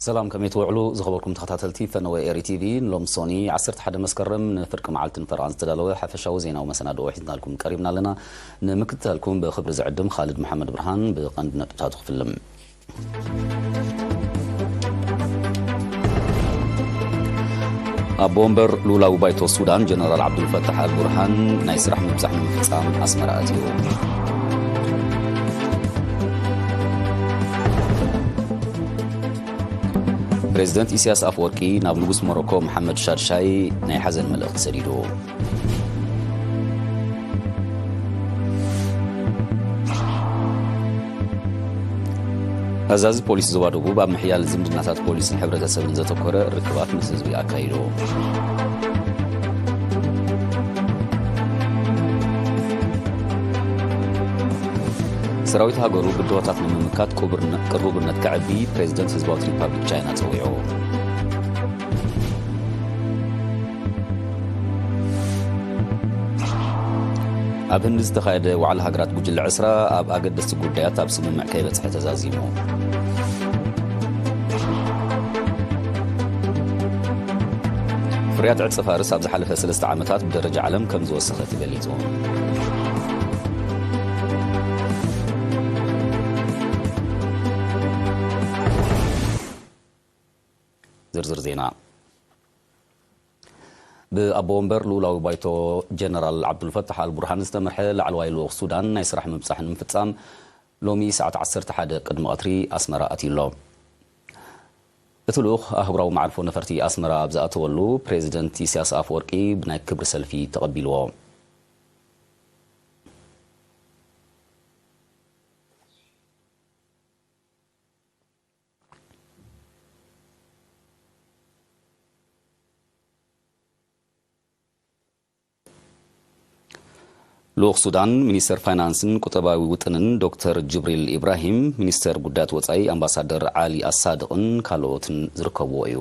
ሰላም፣ ከመይ ትውዕሉ ዝኸበርኩም ተኸታተልቲ ፈነወ ኤሪ ቲቪ? ንሎም ሶኒ ዓሰርተ ሓደ መስከረም ንፍርቂ መዓልትን ፈረቓን ዝተዳለወ ሓፈሻዊ ዜናዊ መሰናድኦ ሒዝናልኩም ቀሪብና ኣለና። ንምክትታልኩም ብኽብሪ ዝዕድም ካልድ መሓመድ ብርሃን። ብቐንዲ ነጥብታቱ ክፍልም። ኣቦ ወንበር ልኡላዊ ባይቶ ሱዳን ጀነራል ዓብዱልፈታሕ ኣልቡርሃን ናይ ስራሕ ምብጻሕ ንምፍጻም ኣስመራ ኣትዩ። ፕሬዚደንት ኢሳያስ ኣፈወርቂ ናብ ንጉስ ሞሮኮ መሓመድ ሻድሻይ ናይ ሓዘን መልእኽቲ ሰዲዱ። ኣዛዚ ፖሊስ ዞባ ደቡብ ኣብ ምሕያል ዝምድናታት ፖሊስን ሕብረተሰብን ዘተኮረ ርክባት ምስ ህዝቢ ኣካይዱ። ሰራዊት ሃገሩ ብድሆታት ንምምካት ቅቡርነ-፣ ቅሩብነት ከዕቢ ፕሬዚደንት ህዝባዊት ሪፓብሊክ ቻይና ጸዊዑ። ኣብ ህንዲ ዝተኻየደ ዋዕላ ሃገራት ጉጅለ ዕስራ ኣብ ኣገደስቲ ጉዳያት ኣብ ስምምዕ ከይበጽሐ ተዛዚሙ። ፍርያት ዕጸ ፋርስ ኣብ ዝሓለፈ ሰለስተ ዓመታት ብደረጃ ዓለም ከም ዝወሰኸ ተገሊጹ። ዝርዝር ዜና። ብኣቦ ወንበር ልኡላዊ ባይቶ ጀነራል ዓብዱልፈታሕ ኣልቡርሃን ዝተመርሐ ላዕለዋይ ልኡኽ ሱዳን ናይ ስራሕ ምብጻሕ ንምፍጻም ሎሚ ሰዓት ዓሰርተ ሓደ ቅድሚ ቀትሪ ኣስመራ ኣትዩ ኣሎ። እቲ ልኡኽ ኣህጉራዊ መዓርፎ ነፈርቲ ኣስመራ ኣብ ዝኣተወሉ፣ ፕሬዚደንት ኢሳያስ ኣፈወርቂ ብናይ ክብሪ ሰልፊ ተቐቢልዎ። ልኡኽ ሱዳን፣ ሚኒስተር ፋይናንስን ቁጠባዊ ውጥንን ዶክተር ጅብሪል ኢብራሂም፣ ሚኒስተር ጉዳያት ወጻኢ ኣምባሳደር ዓሊ ኣሳድቕን ካልኦትን ዝርከብዎ እዩ።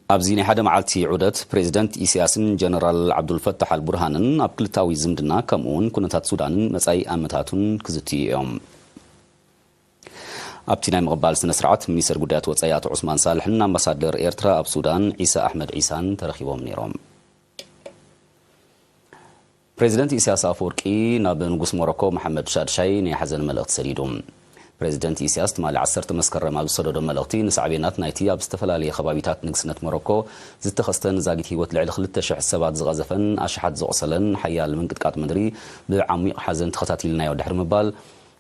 ኣብዚ ናይ ሓደ መዓልቲ ዑደት፣ ፕሬዚደንት ኢሳያስን ጀነራል ዓብዱልፈታሕ ኣልቡርሃንን ኣብ ክልታዊ ዝምድና፣ ከምኡ'ውን ኩነታት ሱዳንን መጻኢ ኣመታቱን ክዝትዩ እዮም። ኣብቲ ናይ ምቕባል ስነ ስርዓት፣ ሚኒስተር ጉዳያት ወጻኢ ኣቶ ዑስማን ሳልሕን ኣምባሳደር ኤርትራ ኣብ ሱዳን ዒሳ ኣሕመድ ዒሳን ተረኺቦም ነይሮም። ፕሬዚደንት ኢሳያስ ኣፈወርቂ ናብ ንጉስ ሞሮኮ መሓመድ ሻድሻይ ናይ ሓዘን መልእኽቲ ሰዲዱ። ፕሬዚደንት ኢሳያስ ትማሊ ዓሰርተ መስከረም ኣብ ዝሰደዶ መልእኽቲ፣ ንሳዕቤናት ናይቲ ኣብ ዝተፈላለየ ከባቢታት ንግስነት ሞሮኮ ዝተኸስተ ንዛጊት ህይወት ልዕሊ ክልተ ሽሕ ሰባት ዝቐዘፈን ኣሽሓት ዘቑሰለን ሓያል ምንቅጥቃጥ ምድሪ ብዓሚቕ ሓዘን ተኸታቲልናዮ ድሕሪ ምባል፣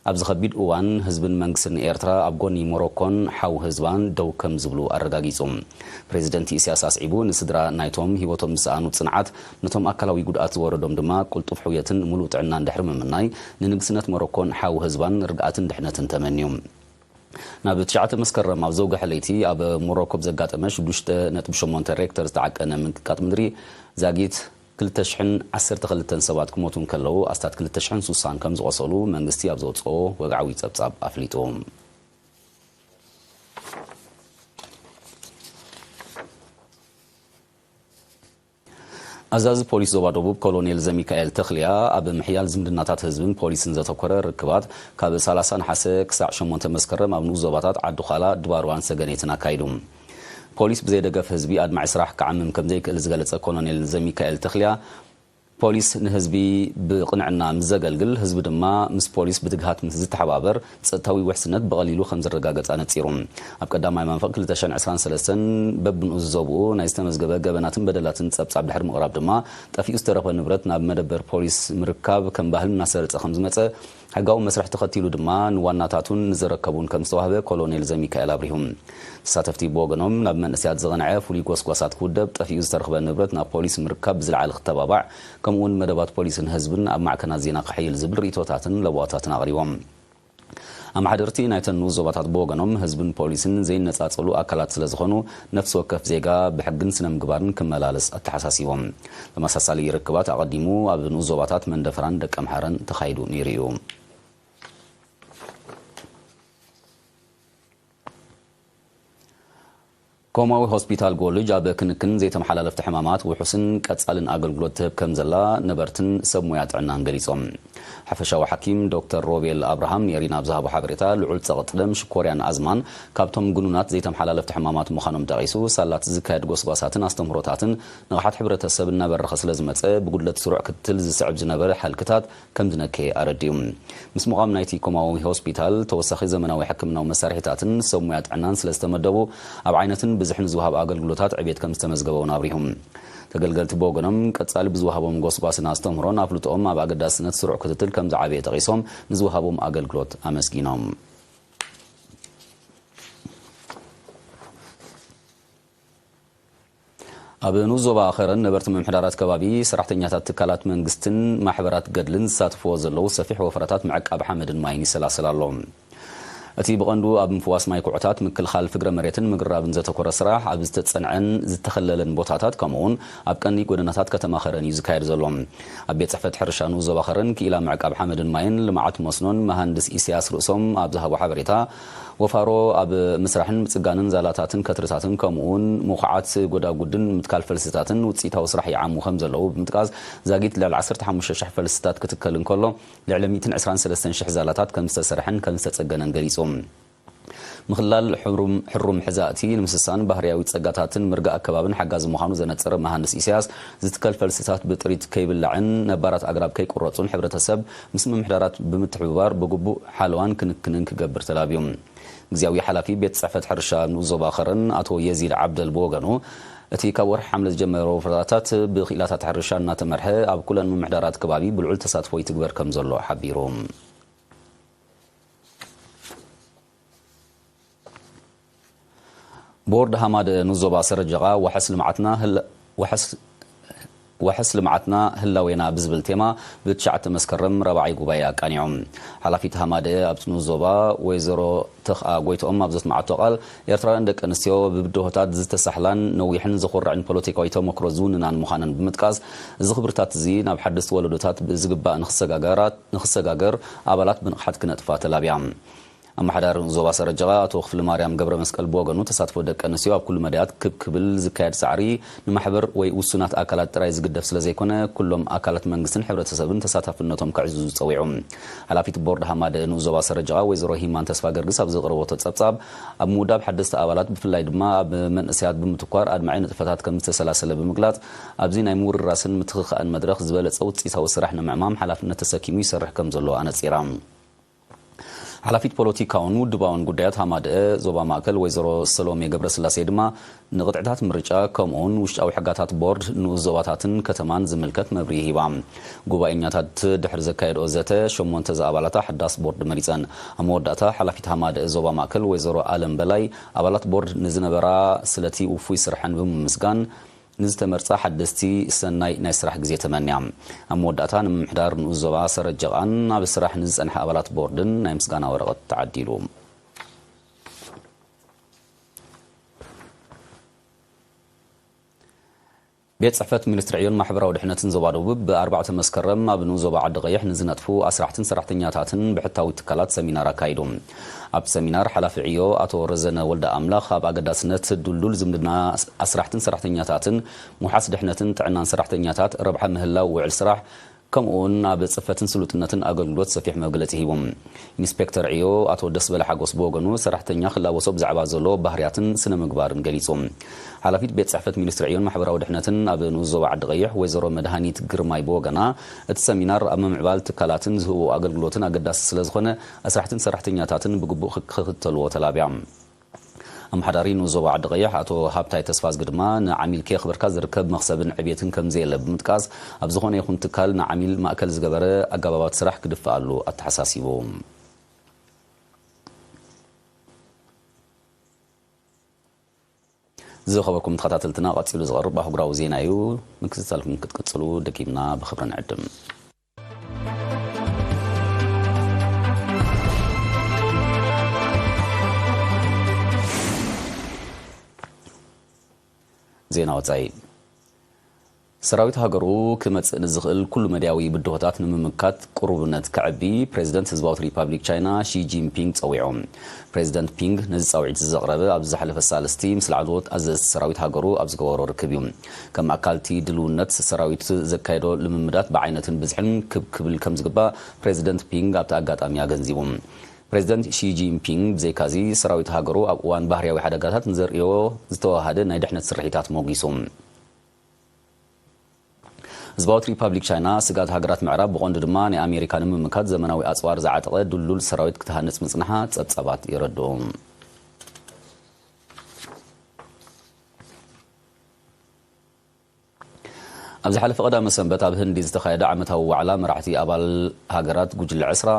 ኣብዚ ከቢድ እዋን ህዝብን መንግስትን ኤርትራ ኣብ ጎኒ ሞሮኮን ሓው ህዝባን ደው ከም ዝብሉ ኣረጋጊጹ። ፕሬዚደንት ኢሳያስ ኣስዒቡ፣ ንስድራ ናይቶም ህይወቶም ዝሰኣኑ ጽንዓት፣ ነቶም ኣካላዊ ጉድኣት ዝወረዶም ድማ ቅልጡፍ ሕውየትን ምሉእ ጥዕናን ድሕሪ ምምናይ፣ ንንግስነት ሞሮኮን ሓው ህዝባን ርግኣትን ድሕነትን ተመንዩ። ናብ ትሽዓተ መስከረም ኣብ ዘውግሐ ለይቲ ኣብ ሞሮኮ ብዘጋጠመ ሽዱሽተ ነጥቢ ሸሞንተ ሬክተር ዝተዓቀነ ምንቅጥቃጥ ምድሪ ዛጊት ክልተ ሽሕን ዓሰርተ ክልተን ሰባት ክሞቱ እንከለዉ፣ ኣስታት ክልተ ሽሕን ስሳን ከም ዝቖሰሉ መንግስቲ ኣብ ዘውጽኦ ወግዓዊ ጸብጻብ ኣፍሊጡ። ኣዛዚ ፖሊስ ዞባ ደቡብ ኮሎኔል ዘሚካኤል ተኽልያ፣ ኣብ ምሕያል ዝምድናታት ህዝብን ፖሊስን ዘተኮረ ርክባት ካብ ሰላሳ ነሓሰ ክሳዕ ሸሞንተ መስከረም ኣብ ንኡስ ዞባታት ዓዲ ዃላ፣ ድባርዋን ሰገኔትን ኣካይዱ። ፖሊስ ብዘይ ደገፍ ህዝቢ ኣድማዒ ስራሕ ክዓምም ከም ዘይክእል ዝገለጸ ኮሎኔል ዘሚካኤል ተኽልያ፣ ፖሊስ ንህዝቢ ብቕንዕና ምስ ዘገልግል፣ ህዝቢ ድማ ምስ ፖሊስ ብትግሃት ምስ ዝተሓባበር፣ ጸጥታዊ ውሕስነት ብቐሊሉ ከም ዝረጋገጽ ኣነጺሩ። ኣብ ቀዳማይ መንፈቕ ክልተ ሽሕን ዕስራን ሰለስተን በብንኡስ ዞብኡ ናይ ዝተመዝገበ ገበናትን በደላትን ጸብጻብ ድሕሪ ምቕራብ ድማ፣ ጠፊኡ ዝተረኽበ ንብረት ናብ መደበር ፖሊስ ምርካብ ከም ባህሊ እናሰረጸ ከም ዝመጸ፣ ሕጋዊ መስርሕ ተኸቲሉ ድማ ንዋናታቱን ንዝረከቡን ከም ዝተዋህበ ኮሎኔል ዘሚካኤል ኣብሪሁ። ተሳተፍቲ ብወገኖም፣ ናብ መንእሰያት ዝቐንዐ ፍሉይ ጎስጓሳት ክውደብ፣ ጠፊኡ ዝተረኽበ ንብረት ናብ ፖሊስ ምርካብ ብዝለዓለ ክተባባዕ፣ ከምኡ'ውን መደባት ፖሊስን ህዝብን ኣብ ማዕከናት ዜና ክሕይል ዝብል ርእይቶታትን ለበዋታትን ኣቕሪቦም። ኣመሓደርቲ ናይተን ንኡስ ዞባታት ብወገኖም፣ ህዝብን ፖሊስን ዘይነጻጸሉ ኣካላት ስለ ዝኾኑ፣ ነፍሲ ወከፍ ዜጋ ብሕግን ስነ ምግባርን ክመላለስ ኣተሓሳሲቦም። ተመሳሳሊ ርክባት ኣቐዲሙ ኣብ ንኡስ ዞባታት መንደፈራን ደቀምሓረን ተኻይዱ ነይሩ እዩ። ኮማዊ ሆስፒታል ጎልጅ ኣብ ክንክን ዘይተመሓላለፍቲ ሕማማት ውሑስን ቀጻልን ኣገልግሎት ትህብ ከም ዘላ ነበርትን ሰብ ሞያ ጥዕናን ገሊጾም። ሓፈሻዊ ሓኪም ዶክተር ሮቤል ኣብርሃም ኔሪና ኣብ ዝሃቦ ሓበሬታ፣ ልዑል ጸቕጢ ደም፣ ሽኮርያን ኣዝማን ካብቶም ግኑናት ዘይተመሓላለፍቲ ሕማማት ምዃኖም ጠቒሱ፣ ሳላት ዝካየድ ጎስጓሳትን ኣስተምህሮታትን ንቕሓት ሕብረተሰብ እናበረኸ ስለ ዝመጸ፣ ብጉድለት ስሩዕ ክትትል ዝስዕብ ዝነበረ ሃልክታት ከም ዝነከየ ኣረዲኡ። ምስ ምቋም ናይቲ ኮማዊ ሆስፒታል፣ ተወሳኺ ዘመናዊ ሕክምናዊ መሳርሒታትን ሰብ ሞያ ጥዕናን ስለ ዝተመደቡ፣ ኣብ ዓይነትን ብዝሕን ዝወሃብ ኣገልግሎታት ዕቤት ከም ዝተመዝገበ እውን ኣብሪሁ። ተገልገልቲ ብወገኖም፣ ቀጻሊ ብዝወሃቦም ጎስጓስን ኣስተምህሮን ኣፍልጦኦም ኣብ ኣገዳስነት ስሩዕ ክትትል ከም ዝዓበየ ጠቒሶም፣ ንዝወሃቦም ኣገልግሎት ኣመስጊኖም። ኣብ ንኡስ ዞባ ኸረን ነበርቲ ምምሕዳራት ከባቢ፣ ሰራሕተኛታት ትካላት መንግስትን ማሕበራት ገድልን ዝሳተፍዎ ዘለዉ ሰፊሕ ወፈራታት ምዕቃብ ሓመድን ማይን ይሰላሰል ኣሎ። እቲ ብቐንዱ ኣብ ምፍዋስ ማይ ኩዕታት፣ ምክልኻል ፍግረ መሬትን ምግራብን ዘተኮረ ስራሕ ኣብ ዝተጸንዐን ዝተኸለለን ቦታታት፣ ከምኡውን ኣብ ቀንዲ ጎደናታት ከተማ ኸረን እዩ ዝካየድ ዘሎ። ኣብ ቤት ጽሕፈት ሕርሻ ንኡስ ዞባ ኸረን ክኢላ ምዕቃብ ሓመድን ማይን ልምዓት መስኖን መሃንድስ ኢሳያስ ርእሶም ኣብ ዝሃቦ ሓበሬታ፣ ወፋሮ ኣብ ምስራሕን ምጽጋንን ዛላታትን ከትርታትን፣ ከምኡውን ምኹዓት ጎዳጉድን ምትካል ፈልስታትን ውጽኢታዊ ስራሕ ይዓሙ ከም ዘለዉ ብምጥቃስ፣ ዛጊት ልዕሊ ዓሰርተ ሓሙሽተ ሽሕ ፈልስታት ክትከል እንከሎ፣ ልዕሊ ሚእትን ዕስራን ሰለስተን ሽሕ ዛላታት ከም ዝተሰርሐን ከም ዝተጸገነን ገሊጹ። ምኽላል ሕሩም፣ ሕሩም ሕዛእቲ ንምስሳን ባህርያዊ ጸጋታትን ምርጋእ ኣከባብን ሓጋዚ ምዃኑ ዘነጸረ መሃንድስ ኢሳያስ፣ ዝትከል ፈልስታት ብጥሪት ከይብላዕን ነባራት ኣግራብ ከይቁረጹን፣ ሕብረተሰብ ምስ ምምሕዳራት ብምትሕብባር ብግቡእ ሓለዋን ክንክንን ክገብር ተላብዩ። ግዝያዊ ሓላፊ ቤት ጽሕፈት ሕርሻ ንኡስ ዞባ ኸረን ኣቶ የዚድ ዓብደል ብወገኑ፣ እቲ ካብ ወርሒ ሓምለ ዝጀመረ ወፈራታት ብክኢላታት ሕርሻ እናተመርሐ፣ ኣብ ኩለን ምምሕዳራት ከባቢ ብልዑል ተሳትፎ ይትግበር ከም ዘሎ ሓቢሩ። ቦርድ ሃማደ ንኡስ ዞባ ሰረጀቓ፣ ዋሕስ ልምዓትና ህል-፣ ዋሕስ፣ ዋሕስ ልምዓትና ህላዌና ብዝብል ቴማ፣ ብትሽዓተ መስከረም ራብዓይ ጉባኤ ኣቃኒዑ። ሓላፊት ሃማደ ኣብቲ ንኡስ ዞባ ወይዘሮ ተኽኣ ጎይትኦም ኣብ ዘስምዓቶ ቃል፣ ኤርትራውያን ደቂ ኣንስትዮ ብብድሆታት ዝተሳሕላን ነዊሕን ዘኹርዕን ፖለቲካዊ ተመክሮ ዝውንናን ምዃነን ብምጥቃስ፣ እዚ ክብርታት እዚ ናብ ሓደስቲ ወለዶታት ብዝግባእ ንኽሰጋገራት፣ ንኽሰጋገር ኣባላት ብንቕሓት ክነጥፋ ተላብያ። ኣመሓዳሪ ዞባ ሰረጀቓ ኣቶ ክፍለ ማርያም ገብረ መስቀል ብወገኑ፣ ተሳትፎ ደቂ ኣንስትዮ ኣብ ኩሉ መዳያት ክብ ክብል ዝካየድ ጻዕሪ ንማሕበር ወይ ውሱናት ኣካላት ጥራይ ዝግደፍ ስለ ዘይኮነ፣ ኩሎም ኣካላት መንግስትን ሕብረተሰብን ተሳታፍነቶም ከዕዝዙ ጸዊዑ። ሓላፊት ቦርድ ሃማደ ንኡስ ዞባ ሰረጀቓ ወይዘሮ ሂማን ተስፋ ገርግስ ኣብ ዘቕረበቶ ጸብጻብ፣ ኣብ ምውዳብ ሓደስቲ ኣባላት ብፍላይ ድማ ኣብ መንእሰያት ብምትኳር ኣድማዒ ንጥፈታት ከም ዝተሰላሰለ ብምግላጽ፣ ኣብዚ ናይ ምውርራስን ምትኽኻእን መድረኽ ዝበለጸ ውጽኢታዊ ስራሕ ንምዕማም ሓላፍነት ተሰኪሙ ይሰርሕ ከም ዘሎ ኣነጺራ። ሓላፊት ፖለቲካውን ውድባውን ጉዳያት ሃማደአ ዞባ ማእከል ወይዘሮ ሰሎሜ ገብረስላሴ ድማ፣ ንቕጥዕታት ምርጫ ከምኡውን ውሽጣዊ ሕጋታት ቦርድ ንኡስ ዞባታትን ከተማን ዝምልከት መብርሂ ሂባ። ጉባኤኛታት ድሕሪ ዘካየድኦ ዘተ፣ ሸሞንተ ዝኣባላታ ሓዳስ ቦርድ መሪጸን። ኣብ መወዳእታ፣ ሓላፊት ሃማደአ ዞባ ማእከል ወይዘሮ ኣለም በላይ፣ ኣባላት ቦርድ ንዝነበራ ስለቲ ውፉይ ስርሐን ብምምስጋን፣ ንዝተመርጻ ሓደስቲ ሰናይ ናይ ስራሕ ግዜ ተመንያ። ኣብ መወዳእታ፣ ንምምሕዳር ንኡስ ዞባ ሰረጀቓን ኣብ ስራሕ ንዝጸንሐ ኣባላት ቦርድን ናይ ምስጋና ወረቐት ተዓዲሉ። ቤት ጽሕፈት ሚኒስትሪ ዕዮን ማሕበራዊ ድሕነትን ዞባ ደቡብ፣ ብኣርባዕተ መስከረም ኣብ ንኡስ ዞባ ዓዲ ቀይሕ ንዝነጥፉ ኣስራሕትን ሰራሕተኛታትን ብሕታዊ ትካላት ሰሚናር ኣካይዱ። ኣብቲ ሰሚናር፣ ሓላፊ ዕዮ ኣቶ ረዘነ ወልደ ኣምላኽ፣ ኣብ ኣገዳስነት ድልዱል ዝምድና ኣስራሕትን ሰራሕተኛታትን፣ ምውሓስ ድሕነትን ጥዕናን ሰራሕተኛታት፣ ረብሓ ምህላው ውዕል ስራሕ፣ ከምኡውን ኣብ ጽፈትን ስሉጥነትን ኣገልግሎት ሰፊሕ መግለጺ ሂቡ። ኢንስፔክተር ዕዮ ኣቶ ደስበለ ሓጎስ ብወገኑ፣ ሰራሕተኛ ክላበሶ ብዛዕባ ዘሎ ባህርያትን ስነ ምግባርን ገሊጹ። ሓላፊት ቤት ጽሕፈት ሚኒስትሪ ዕዮን ማሕበራዊ ድሕነትን ኣብ ንኡስ ዞባ ዓዲ ቀይሕ ወይዘሮ መድሃኒት ግርማይ ብወገና፣ እቲ ሰሚናር ኣብ ምምዕባል ትካላትን ዝህቦ ኣገልግሎትን ኣገዳሲ ስለ ዝኾነ፣ ኣስራሕትን ሰራሕተኛታትን ብግቡእ ክክተልዎ ተላብያ። ኣመሓዳሪ ንኡስ ዞባ ዓዲ ቀይሕ ኣቶ ሃብታይ ተስፋዝጊ ድማ፣ ንዓሚል ከየኽበርካ ዝርከብ መኽሰብን ዕብየትን ከም ዘየለ ብምጥቃስ፣ ኣብ ዝኾነ ይኹን ትካል ንዓሚል ማእከል ዝገበረ ኣገባባት ስራሕ ክድፈኣሉ ኣተሓሳሲቡ። ዝኸበርኩም ተኸታተልትና፣ ቀጺሉ ዝቐርብ ኣህጉራዊ ዜና እዩ። ምክትታልኩም ክትቅጽሉ ደጊምና ብኽብሪ ንዕድም። ዜና ወጻኢ። ሰራዊት ሃገሩ ክመጽእ ንዝኽእል ኩሉ መድያዊ ብድሆታት ንምምካት ቅሩብነት ከዕቢ ፕሬዚደንት ህዝባዊት ሪፓብሊክ ቻይና ሺ ጂንፒንግ ጸዊዑ። ፕሬዚደንት ፒንግ ነዚ ጻውዒት ዘቕረበ ኣብ ዝሓለፈ ሳልስቲ ምስ ላዕለዎት ኣዘዝቲ ሰራዊት ሃገሩ ኣብ ዝገበሮ ርክብ እዩ። ከም ኣካልቲ ድልውነት ሰራዊት ዘካየዶ ልምምዳት ብዓይነትን ብዝሕን ክብ ክብል ከም ዝግባእ ፕሬዚደንት ፒንግ ኣብቲ ኣጋጣሚ ኣገንዚቡ። ፕሬዚደንት ሺ ጂንፒንግ ብዘይካዚ ሰራዊት ሃገሩ ኣብ እዋን ባህርያዊ ሓደጋታት ንዘርእዮ ዝተዋሃደ ናይ ድሕነት ስርሒታት ሞጊሱ። ህዝባዊት ሪፓብሊክ ቻይና ስግኣት ሃገራት ምዕራብ ብቐንዱ ድማ ናይ ኣሜሪካ ንምምካት ዘመናዊ ኣጽዋር ዝዓጠቐ ድልዱል ሰራዊት ክትሃንጽ ምጽንሓ ጸብጻባት የረድኡ። ኣብ ዝሓለፈ ቀዳመ ሰንበት ኣብ ህንዲ ዝተኻየደ ዓመታዊ ዋዕላ መራሕቲ ኣባል ሃገራት ጉጅለ ዕስራ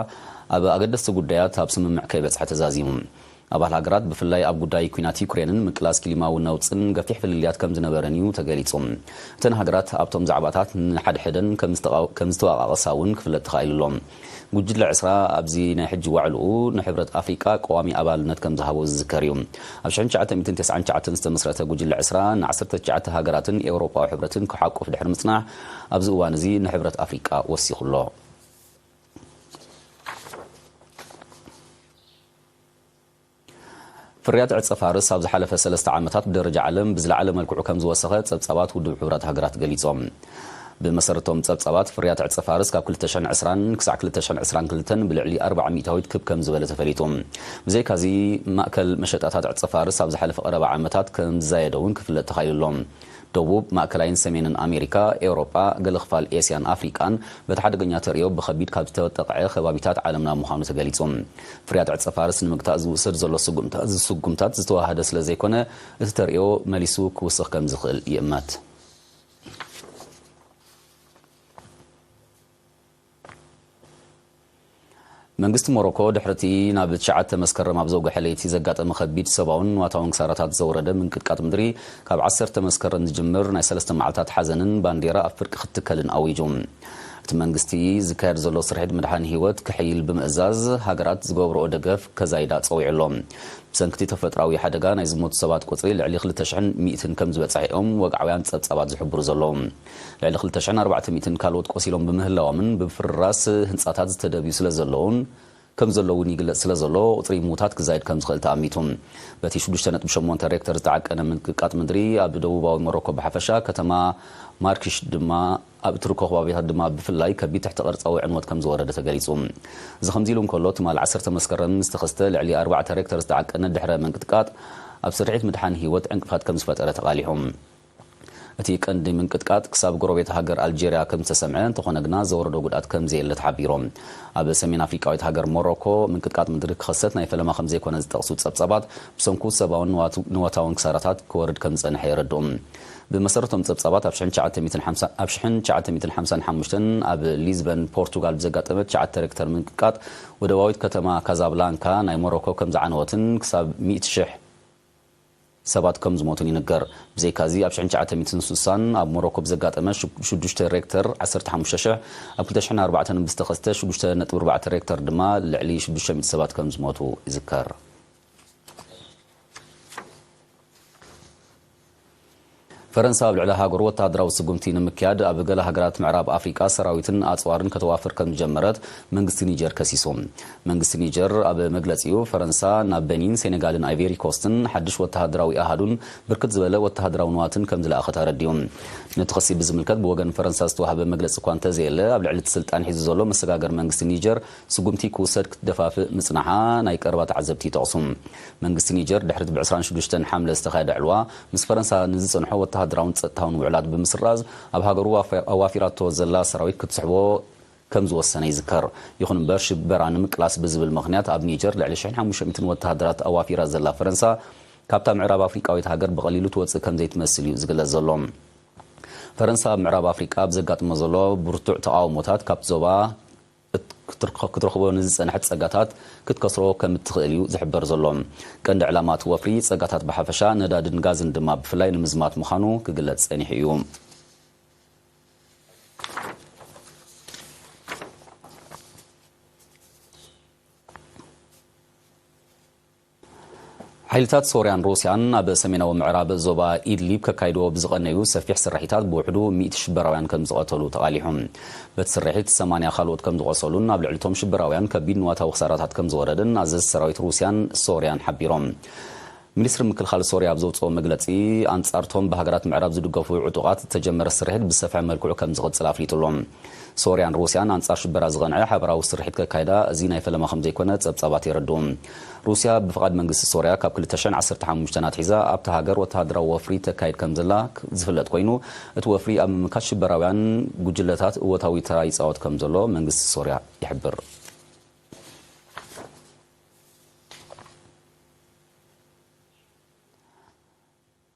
ኣብ ኣገደስቲ ጉዳያት ኣብ ስምምዕ ከይበጽሐ ተዛዚሙ። ኣባል ሃገራት ብፍላይ ኣብ ጉዳይ ኲናት ዩክሬንን ምቅላስ ክሊማዊ ነውጽን ገፊሕ ፍልልያት ከም ዝነበረን እዩ ተገሊጹ። እተን ሃገራት ኣብቶም ዛዕባታት ንሓድሕደን ከም ዝተቓ- ከም ዝተዋቓቐሳ እውን ክፍለጥ ተኻኢሉ ኣሎ። ጉጅለ ዕስራ ኣብዚ ናይ ሕጂ ዋዕልኡ ንሕብረት ኣፍሪቃ ቀዋሚ ኣባልነት ከም ዝሃቦ ዝዝከር እዩ። ኣብ ሽሕን ትሽዓተ ሚእትን ተስዓን ትሽዓተን ዝተመስረተ ጉጅለ ዕስራ ን ዓሰርተ ትሽዓተ ሃገራትን ኤውሮጳዊ ሕብረትን ክሓቁፍ ድሕሪ ምጽናሕ ኣብዚ እዋን እዚ ንሕብረት ኣፍሪቃ ወሲኹ ኣሎ። ፍርያት ዕጸ ፋርስ ኣብ ዝሓለፈ ሰለስተ ዓመታት ብደረጃ ዓለም ብዝለዓለ መልክዑ ከም ዝወሰኸ ጸብጻባት ውድብ ሕቡራት ሃገራት ገሊጾም። ብመሰረቶም ጸብጻባት ፍርያት ዕጸ ፋርስ ካብ ክልተ ሽሕን ዕስራን ክሳዕ ክልተ ሽሕን ዕስራን ክልተን ብልዕሊ ኣርባዓ ሚእታዊት ክብ ከም ዝበለ ተፈሊጡ። ብዘይካዚ ማእከል መሸጣታት ዕጸ ፋርስ ኣብ ዝሓለፈ ቀረባ ዓመታት ከም ዝዛየደ እውን ክፍለጥ ተኻኢሉ ኣሎ። ደቡብ፣ ማእከላይን ሰሜንን ኣሜሪካ፣ ኤውሮጳ፣ ገለ ክፋል ኤስያን ኣፍሪቃን በቲ ሓደገኛ ተርእዮ ብኸቢድ ካብ ዝተጠቕዐ ከባቢታት ዓለምና ምዃኑ ተገሊጹ። ፍርያት ዕጸ ፋርስ ንምግታእ ዝውሰድ ዘሎ ስጉምታ- ስጉምታት ዝተዋሃደ ስለ ዘይኮነ፣ እቲ ተርእዮ መሊሱ ክውስኽ ከም ዝኽእል ይእመት። መንግስቲ ሞሮኮ ድሕርቲ ናብ ትሽዓተ መስከረም ኣብ ዘውግሐ ለይቲ ዘጋጠመ ከቢድ ሰብኣውን ንዋታውን ክሳራታት ዘውረደ ምንቅጥቃጥ ምድሪ፣ ካብ ዓሰርተ መስከረም ዝጅምር ናይ ሰለስተ መዓልታት ሓዘንን ባንዴራ ኣብ ፍርቂ ክትከልን ኣዊጁ። እቲ መንግስቲ ዝካየድ ዘሎ ስርሒት ምድሓን ህይወት ክሕይል ብምእዛዝ፣ ሃገራት ዝገብርኦ ደገፍ ከዛይዳ ጸዊዑ ኣሎ። ብሰንኪ እቲ ተፈጥራዊ ሓደጋ ናይ ዝሞቱ ሰባት ቁጽሪ ልዕሊ ክልተ ሽሕን ሚእትን ከም ዝበጽሐ እዮም ወግዓውያን ጸብጻባት ዝሕብሩ ዘለዉ። ልዕሊ ክልተ ሽሕን ኣርባዕተ ሚእትን ካልኦት ቆሲሎም ብምህላዎምን ብፍርራስ ህንጻታት ዝተደብዩ ስለ ዘለዉን ከም ዘለዉ እውን ይግለጽ ስለ ዘሎ፣ ቁጽሪ ምዉታት ክዛይድ ከም ዝኽእል ተኣሚቱ። በቲ ሽዱሽተ ነጥቢ ሸሞንተ ሬክተር ዝተዓቀነ ምንቅጥቃጥ ምድሪ ኣብ ደቡባዊ ሞሮኮ ብሓፈሻ፣ ከተማ ማርኪሽ ድማ ኣብ እትርከቦ ከባቢታት ድማ ብፍላይ ከቢድ ትሕቲ ቅርጻዊ ዕንወት ከም ዝወረደ ተገሊጹ። እዚ ከምዚ ኢሉ እንከሎ፣ ትማል ዓሰርተ መስከረም ዝተኸስተ ልዕሊ ኣርባዕተ ሬክተር ዝተዓቀነ ድሕረ ምንቅጥቃጥ ኣብ ስርሒት ምድሓን ህይወት ዕንቅፋት ከም ዝፈጠረ ተቓሊሑ። እቲ ቀንዲ ምንቅጥቃጥ ክሳብ ጎረቤት ሃገር ኣልጀርያ ከም ዝተሰምዐ እንተኾነ ግና ዘወረዶ ጉድኣት ከም ዘየለ ተሓቢሩ። ኣብ ሰሜን ኣፍሪቃዊት ሃገር ሞሮኮ ምንቅጥቃጥ ምድሪ ክኸሰት ናይ ፈለማ ከም ዘይኮነ ዝጠቕሱ ጸብጻባት፣ ብሰንኩ ሰብኣውን ንዋቱ- ንዋታውን ክሳራታት ክወርድ ከም ዝጸንሐ የረድኡ። ብመሰረቶም ጸብጻባት ኣብ ሽሕን ትሽዓተ ሚእትን ሓምሳ ኣብ ሽሕን ትሽዓተ ሚእትን ሓምሳን ሓሙሽተን ኣብ ሊዝበን ፖርቱጋል ብዘጋጠመ ትሽዓተ ሬክተር ምንቅጥቃጥ ወደባዊት ከተማ ካዛብላንካ ናይ ሞሮኮ ከም ዝዓነወትን ክሳብ ሚእቲ ሽሕ ሰባት ከም ዝሞቱን ይንገር። ብዘይካዚ ኣብ ሽሕን ትሽዓተ ሚእትን ስሳን ኣብ ሞሮኮ ብዘጋጠመ ሽ- ሽዱሽተ ሬክተር ዓሰርተ ሓሙሽተ ሽሕ፣ ኣብ ክልተ ሽሕን ኣርባዕተን ብዝተኸስተ ሽዱሽተ ነጥቢ ኣርባዕተ ሬክተር ድማ ልዕሊ ሽዱሽተ ሚእቲ ሰባት ከም ዝሞቱ ይዝከር። ፈረንሳ ኣብ ልዕሊ ሃገሩ ወተሃደራዊ ስጉምቲ ንምክያድ ኣብ ገለ ሃገራት ምዕራብ ኣፍሪቃ ሰራዊትን ኣጽዋርን ከተዋፍር ከም ዝጀመረት መንግስቲ ኒጀር ከሲሱ። መንግስቲ ኒጀር ኣብ መግለጺኡ፣ ፈረንሳ ናብ በኒን፣ ሴኔጋልን ኣይቬሪ ኮስትን ሓድሽ ወተሃደራዊ ኣሃዱን ብርክት ዝበለ ወተሃደራዊ ንዋትን ከም ዝለኣኸት ኣረዲኡ። ነቲ ክሲ ብዝምልከት ብወገን ፈረንሳ ዝተዋህበ መግለጺ እኳ እንተዘየለ፣ ኣብ ልዕሊ እቲ ስልጣን ሒዙ ዘሎ መሰጋገሪ መንግስቲ ኒጀር ስጉምቲ ክውሰድ ክትደፋፍእ ምጽናሓ ናይ ቀረባ ተዓዘብቲ ይጠቕሱ። መንግስቲ ኒጀር ድሕሪ እቲ ብ ዕስራን ሽዱሽተን ሓምለ ዝተኻየደ ዕልዋ፣ ምስ ፈረንሳ ንዝጸንሖ ወተሃደራውን ጸጥታውን ውዕላት ብምስራዝ፣ ኣብ ሃገሩ ኣዋፊራቶ ዘላ ሰራዊት ክትስሕቦ ከም ዝወሰነ ይዝከር። ይኹን እምበር፣ ሽበራ ንምቅላስ ብዝብል ምኽንያት ኣብ ኒጀር ልዕሊ ሽሕን ሓሙሽተ ሚእትን ወተሃደራት ኣዋፊራ ዘላ ፈረንሳ፣ ካብታ ምዕራብ ኣፍሪቃዊት ሃገር ብቐሊሉ ትወጽእ ከም ዘይትመስል እዩ ዝግለጽ ዘሎ። ፈረንሳ ኣብ ምዕራብ ኣፍሪቃ ኣብ ዘጋጥሞ ዘሎ ብርቱዕ ተቓውሞታት፣ ካብቲ ዞባ ክትረኽቦ ንዝጸንሐት ጸጋታት ክትከስሮ ከም እትኽእል እዩ ዝሕበር ዘሎ። ቀንዲ ዕላማ እቲ ወፍሪ፣ ጸጋታት ብሓፈሻ፣ ነዳድን ጋዝን ድማ ብፍላይ ንምዝማት ምዃኑ ክግለጽ ጸኒሑ እዩ። ሓይልታት ሶርያን ሩስያን ኣብ ሰሜናዊ ምዕራብ ዞባ ኢድሊብ ከካይድዎ ብዝቐነዩ ሰፊሕ ስርሒታት ብውሕዱ ሚእቲ ሽበራውያን ከም ዝቐተሉ ተቓሊሑ። በቲ ስርሒት ሰማንያ ካልኦት ከም ዝቖሰሉን ኣብ ልዕሊቶም ሽበራውያን ከቢድ ንዋታዊ ክሳራታት ከም ዝወረደን ኣዘዝ ሰራዊት ሩስያን ሶርያን ሓቢሮም። ሚኒስትሪ ምክልኻል ሶርያ ኣብ ዘውፅኦ መግለፂ፣ ኣንጻርቶም ብሃገራት ምዕራብ ዝድገፉ ዕጡቓት ዝተጀመረ ስርሒት ብዝሰፍሐ መልክዑ ከም ዝቕጽል ኣፍሊጡ ኣሎ። ሶርያን ሩስያን ኣንጻር ሽበራ ዝቐንዐ ሓበራዊ ስርሒት ከካይዳ እዚ ናይ ፈለማ ከም ዘይኮነ ጸብጻባት የረድኡ። ሩስያ ብፍቓድ መንግስቲ ሶርያ ካብ ክልተ ሽሕን ዓሰርተ ሓሙሽተን ኣትሒዛ ኣብታ ሃገር ወተሃደራዊ ወፍሪ ተካይድ ከም ዘላ ዝፍለጥ ኮይኑ፣ እቲ ወፍሪ ኣብ ምምካት ሽበራውያን ጉጅለታት እወታዊ ተራ ይጻወት ከም ዘሎ መንግስቲ ሶርያ ይሕብር።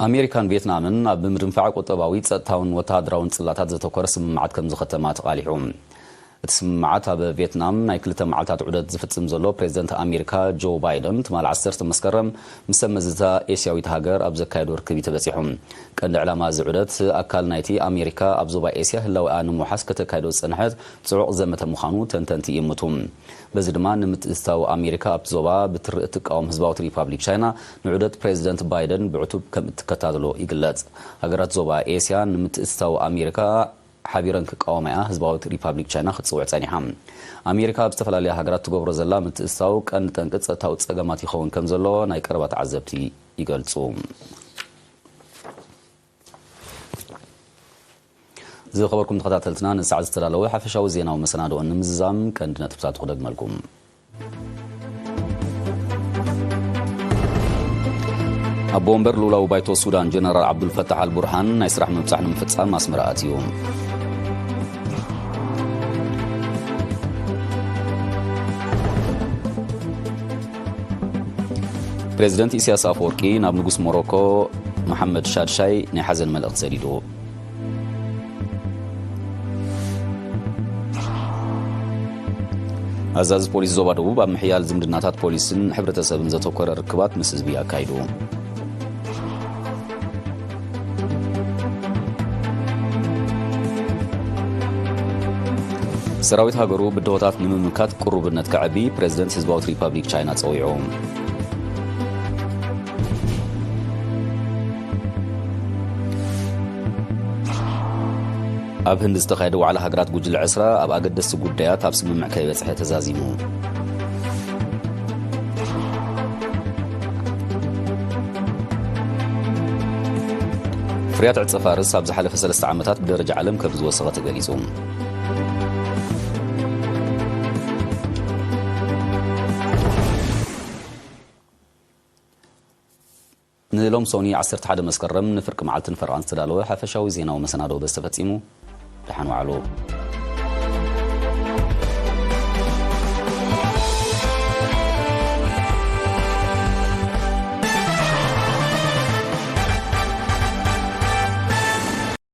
ኣሜሪካን ቪየትናምን ኣብ ምድንፋዕ ቁጠባዊ፣ ጸጥታውን ወተሃደራውን ጽላታት ዘተኮረ ስምምዓት ከም ዝኸተማ ተቓሊሑ። እቲ ስምምዓት ኣብ ቪየትናም ናይ ክልተ መዓልታት ዑደት ዝፍጽም ዘሎ ፕሬዚደንት ኣሜሪካ ጆ ባይደን ትማል ዓሰርተ መስከረም ምስ ሰብ መዝታ ኤስያዊት ሃገር ኣብ ዘካየዶ ርክብ እዩ ተበጺሑ። ቀንዲ ዕላማ እዚ ዑደት ኣካል ናይቲ ኣሜሪካ ኣብ ዞባ ኤስያ ህላዌኣ ንምውሓስ ከተካይዶ ዝጸንሐት ጽዑቕ ዘመተ ምዃኑ ተንተንቲ ይእምቱ። በዚ ድማ ንምትእትታው ኣሜሪካ ኣብቲ ዞባ ብትሪ እትቃወም ህዝባዊት ሪፓብሊክ ቻይና ንዑደት ፕሬዚደንት ባይደን ብዕቱብ ከም እትከታተሎ ይግለጽ። ሃገራት ዞባ ኤስያ ንምትእትታው ኣሜሪካ ሓቢረን ክቃወማ እያ ህዝባዊት ሪፓብሊክ ቻይና ክትጽውዕ ጸኒሓ። ኣሜሪካ ኣብ ዝተፈላለያ ሃገራት ትገብሮ ዘላ ምትእትታው ቀንዲ ጠንቂ ጸጥታዊ ጸገማት ይኸውን ከም ዘሎ ናይ ቀረባ ተዓዘብቲ ይገልጹ። ዝኸበርኩም ተኸታተልትና፣ ንሰዓት ዝተዳለወ ሓፈሻዊ ዜናዊ መሰናድኦ ንምዝዛም ቀንዲ ነጥብታት ክደግመልኩም። ኣቦ ወንበር ልኡላዊ ባይቶ ሱዳን ጀነራል ዓብዱልፈታሕ ኣልቡርሃን ናይ ስራሕ ምብጻሕ ንምፍጻም ኣስመራ ኣትዩ። ፕሬዚደንት ኢሳያስ ኣፈወርቂ ናብ ንጉስ ሞሮኮ መሓመድ ሻድሻይ ናይ ሓዘን መልእኽቲ ሰዲዱ። ኣዛዚ ፖሊስ ዞባ ደቡብ ኣብ ምሕያል ዝምድናታት ፖሊስን ሕብረተሰብን ዘተኮረ ርክባት ምስ ህዝቢ ኣካይዱ። ሰራዊት ሃገሩ ብድሆታት ንምምካት ቅሩብነት ከዕቢ ፕሬዚደንት ህዝባዊት ሪፓብሊክ ቻይና ጸዊዑ። ኣብ ህንዲ ዝተኻየደ ዋዕላ ሃገራት ጉጅለ ዕስራ ኣብ ኣገደስቲ ጉዳያት ኣብ ስምምዕ ከይበጽሐ ተዛዚሙ። ፍርያት ዕጸ ፋርስ ኣብ ዝሓለፈ ሰለስተ ዓመታት ብደረጃ ዓለም ከም ዝወሰኸ ተገሊጹ። ንሎም ሶኒ ዓሰርተ ሓደ መስከረም ንፍርቂ መዓልትን ፈረቓን ዝተዳለወ ሓፈሻዊ ዜናዊ መሰናዶ በዚ ተፈጺሙ። ደሓን ዋዕሉ።